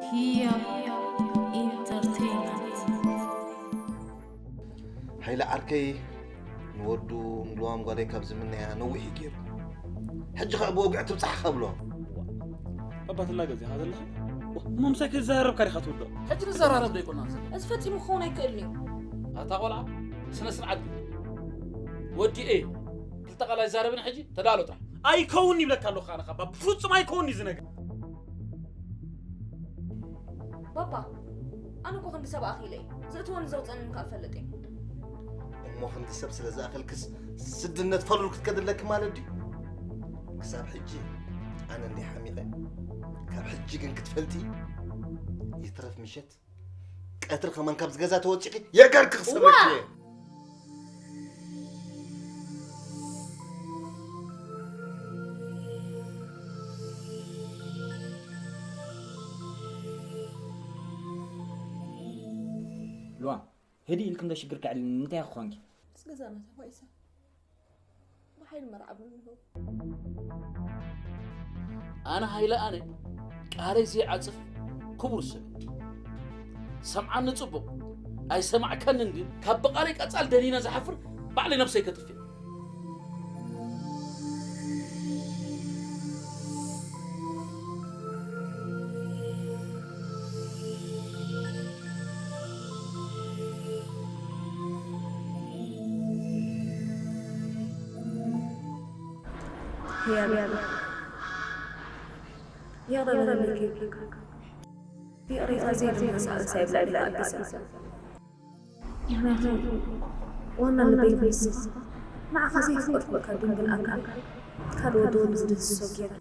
ህያብ ኢንተርቴይንመንት። ሓይለ ዓርከይ ንወዱ ንልዋም ጓለይ ካብ ዝምነያ ነዊሕ እዩ ገይሩ። ሕጂ ኸኣ ብወግዒ ትብጻሕ ከብሎ። ባባ ትላገጽ ኢኻ ዘለኻ? እሞ ምሳይ ከይዘራረብካ ዲኻ ትውድቕ? ሕጂ ንዘራረብ ዶ ኣይኮናን ዘለና? እዚ ፈጺሙ ክኸውን ኣይክእልን እዩ። ኣታ ቆልዓ ስነ ስርዓት ግበር። ወዲኤ ክልተ ቃል ኣይዛረብን። ሕጂ ተዳሎ ጥራሕ። ኣይከውን ይብለካ ኣለኹ ኣነ ኻባ ብፍጹም ኣይከውን እዩ ዝነገር። ባባ ኣነ እኮ ክንዲ ሰብ ኣኺለ እዩ ዝእትወኒ ዘውፀኒ እንካ እፈልጥ እዩ። እሞ ክንዲ ሰብ ስለ ዝኣኸልክስ ስድነት ፈሉል ክትከድለኪ ማለት ድዩ? ክሳብ ሕጂ ኣነ እንዲ ሓሚቐ፣ ካብ ሕጂ ግን ክትፈልጢ፣ ይትረፍ ምሸት ቀትሪ ከማን ካብዚ ገዛ ተወፂኺ የገርኪ ክሰበኪ እየ። ሉዋም፣ ህድእ ኢልኪ እንዶ ሽግር ከዕልኒ እንታይ ክኾንኪ? ምስ ገዛና ተባኢሳ ብሓይሊ መርዓብኒ ኣለዉ። ኣነ ሃይለ ኣነ ቃለይ ዘይዓጽፍ ክቡር ሰብ። ሰምዓኒ ጽቡቕ ኣይሰማዕካንን ግን ካብ ብቓለይ ቀጻል ደኒነ ዝሓፍር ባዕለይ ነብሰይ ከጥፍእ። ህያብ ይቕረ በለለይ ከይብለካ ብይቕሬታ ዘየድሊ ሳዕሳዕ ይብላ ኢለ ኣቢሰ። ምኽንያቱ ዋና ልበይ ንስኻ ንዓኻ ዘይፍቅር እኳ ድንግል ኣካል ካልእ ወዲ ወዲ ዝድህስሶ ገይረ።